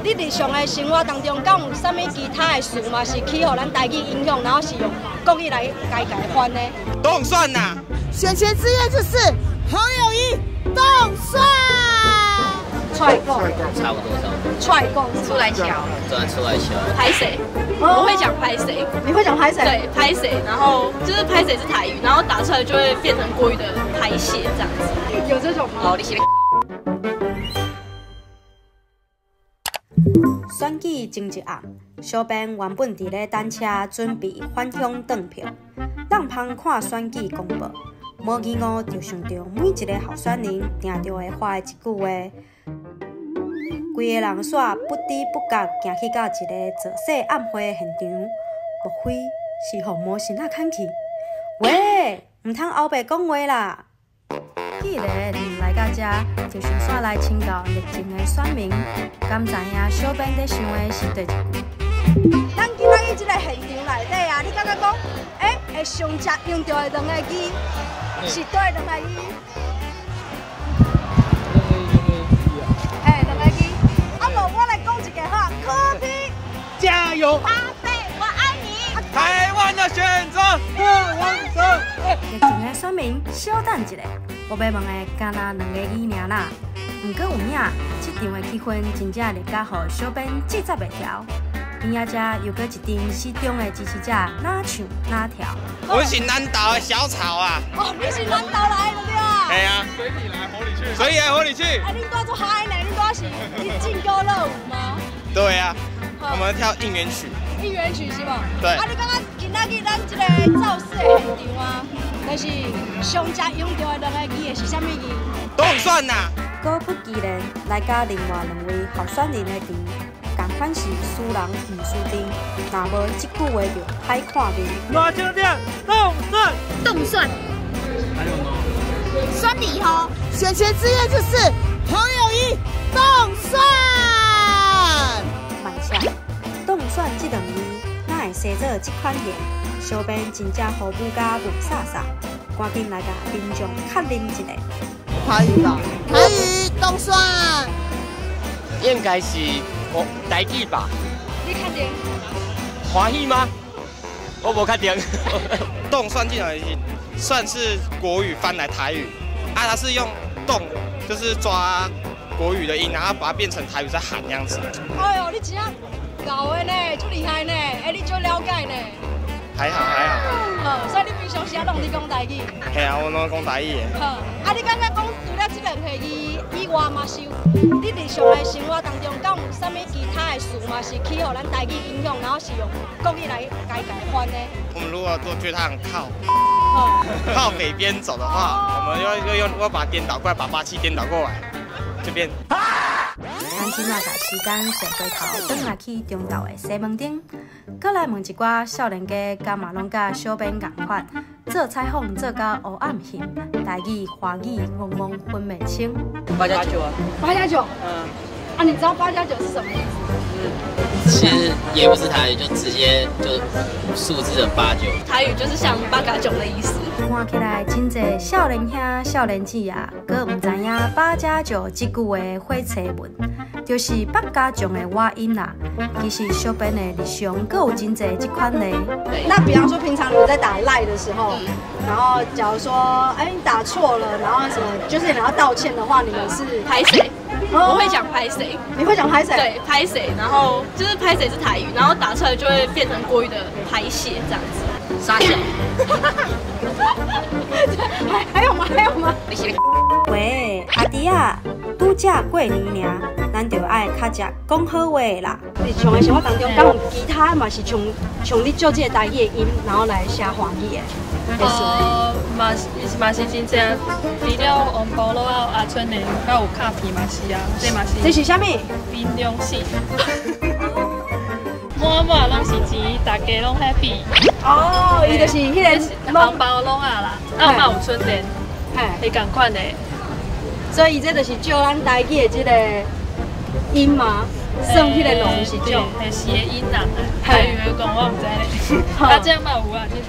你日常的生活當中，敢有啥物其他的詞嘛是去予咱台語影響，然後是用國語來家家翻的？凍蒜呐！選前之夜就是侯友宜凍蒜。踹講，差不多，差不多。踹講出來敲，對，出來敲。拍謝？我會講拍謝？你會講拍謝？對，拍謝，然後就是拍謝是台語，然後打出來就會變成國語的拍謝這樣子。有這種嗎？哦，你是。選舉前一暗，小編原本佇咧等車，準備返鄉轉票。浪芳看選舉公報，無疑誤就想著每一个候選人定著會發的一句話。規个人煞不知不覺行去到一个造勢暗會的現場，莫非是予魔神仔牽去？喂，毋通烏白講話啦！既然來到遮，就順紲來請教熱情的選民，敢知影小編咧想的是佗一句？咱今仔日這个現場內底啊，你感覺講，會上常用著的兩個字是佗兩個字？嘿，兩個字。啊，無我來講一个哈，柯 P 加油！阿伯，我愛你。台灣的選擇，柯文哲。熱情的選民，小等一下，我欲問的敢若兩个字爾啦。毋過有影，這場的氣氛真正熱甲予小編制作袂牢。邊仔遮又閣一陣死忠的支持者，哪唱哪跳。我是南投的小草啊！哦，你是南投來的對啊？嘿啊。隨你來，火裡去。隨你來，火裡去。啊，恁蹛足嗨呢？恁蹛是你勁歌熱舞嗎？對啊，我們跳應援曲。應援曲是無？對。啊，你感覺今仔日咱這個造勢的現場啊，就是上常用著的兩个字的是啥物字？凍蒜呐！果不其然，來佮另外兩位候選人的場，仝款是輸人毋輸陣，若無這句話就歹看面。大清店凍蒜，凍蒜。還有呢？選你吼！選前之夜就是侯友宜凍蒜。慢下，凍蒜這兩字，哪會生做這款型？小編真正予母家霧煞煞，趕緊來共民眾確認一下。台語吧，台語凍蒜。應該是我台語吧？你確定？歡喜嗎？我無確定。凍蒜這種算是國語翻來台語，啊，它是用凍，就是抓國語的音，然後把它變成台語在喊這樣子。哎呦，你真正𠢕的呢，足厲害呢，哎，你足了解呢。還好還好。好，所以你平常時啊攏佇講台語。嘿啊，我攏講台語的。好，啊，你感覺講除了這兩個字以外，嘛是有你日常的生活當中，敢有啥物其他的詞嘛是去予咱台語影響，然後是用國語來家家翻的？我們如果都覺得它很靠，靠北邊走的話，我們又用要把它顛倒過來，把八七顛倒過來，這邊。咱這馬共時間踅回頭，轉來去中投的西門町，閣來問一寡少年家，敢嘛攏佮小編仝款，做採訪做甲烏暗翕，台語、華語戆戆分袂清。八加九啊。八加九。嗯。啊，你知道八加九是什麼意思？其實也不是台語，就直接就數字的八九。台語就是像八加九的意思。看起來真濟少年兄、少年姊啊，閣毋知影八加九這句話火車文，就是八家將的倚音啦。其實小編的日常閣有真濟這款的。那比方說，平常你們在打賴的時候，然後假如說，哎，你打錯了，然後什麼，就是你要道歉的話，你們是拍謝？我會講拍謝？你會講拍謝？對，拍謝，然後就是拍謝是台語，然後打出來就會變成國語的拍謝這樣子。傻笑。還有嗎？還有嗎？喂，阿弟啊，拄則過年爾，咱就愛較食講好話啦。日常的生活當中，敢有其他嘛是像像你借這個台語的音，然後來寫華語的？哦，嘛是嘛是真正，除了黃埔滷仔阿春的，閣有咖啡嘛是啊，這嘛是。這是啥物？憑良心。滿滿攏是錢，大家攏 happy。哦，伊就是彼个紅包滷仔啦，啊嘛有春聯，係仝款的。所以伊這就是借咱台語的這個音嘛，算彼個攏是借，係諧音啦。台語講我毋知咧。啊，這嘛有啊，就是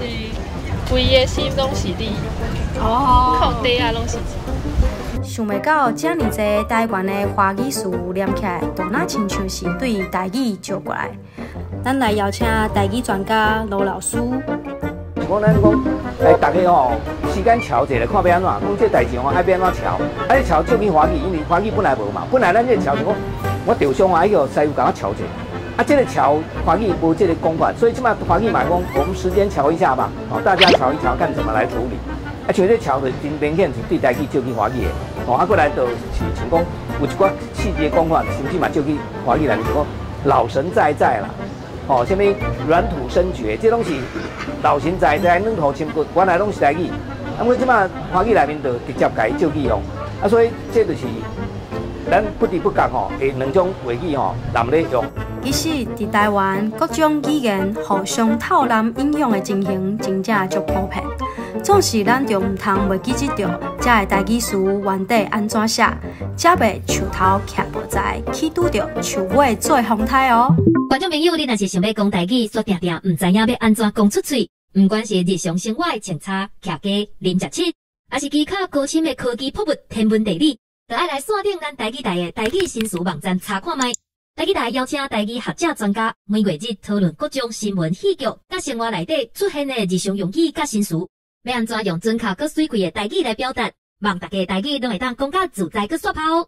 規个心攏是你，哦，靠底啊攏是錢。想袂到遮爾濟台灣的華語詞連起來，都若親像是對台語借過來。咱來邀請台語專家羅老師。講咱講，逐家吼時間喬一下，看欲按怎，講這代誌吼愛欲按怎喬，啊，這喬借去華語，因為華語本來無嘛，本來咱這喬是講，我著傷啊，彼個師傅共我喬者，啊，這個喬華語無這個講法，所以這擺華語嘛講，我們時間喬一下吧，哦，大家喬一喬，看怎麼來處理。啊，像這喬就真明顯是對台語借去華語的，哦，啊，過來就是像講有一寡細節講法，甚至嘛借去華語來，就講老神在在啦。哦，啥物軟土深掘，這攏是老神在在，軟土深掘，原來攏是台語。啊，毋過這擺華語內面就直接共伊借去用，啊，所以這就是咱不知不覺吼，會兩種話語吼濫咧用。其實，佇台灣各種語言互相透濫影響的情形，真正足普遍。總是咱著毋通袂記得著，這个台語詞原底按怎寫，才袂樹頭徛無在，去拄著樹尾做風颱哦。觀眾朋友，你若是想欲講台語，卻定定毋知影欲按怎講出喙，毋管是日常生活的穿插、徛家、啉食吃，抑是其他高深的科技博物、天文地理，就愛來線頂咱台語台的台語新詞網站查看覓。台語台邀請台語學者專家，每月日討論各種新聞、戲劇、佮生活內底出現的日常用語佮新詞，欲按怎用準確閣媠氣的台語來表達，望大家台語攏會當講甲自在閣煞拋哦。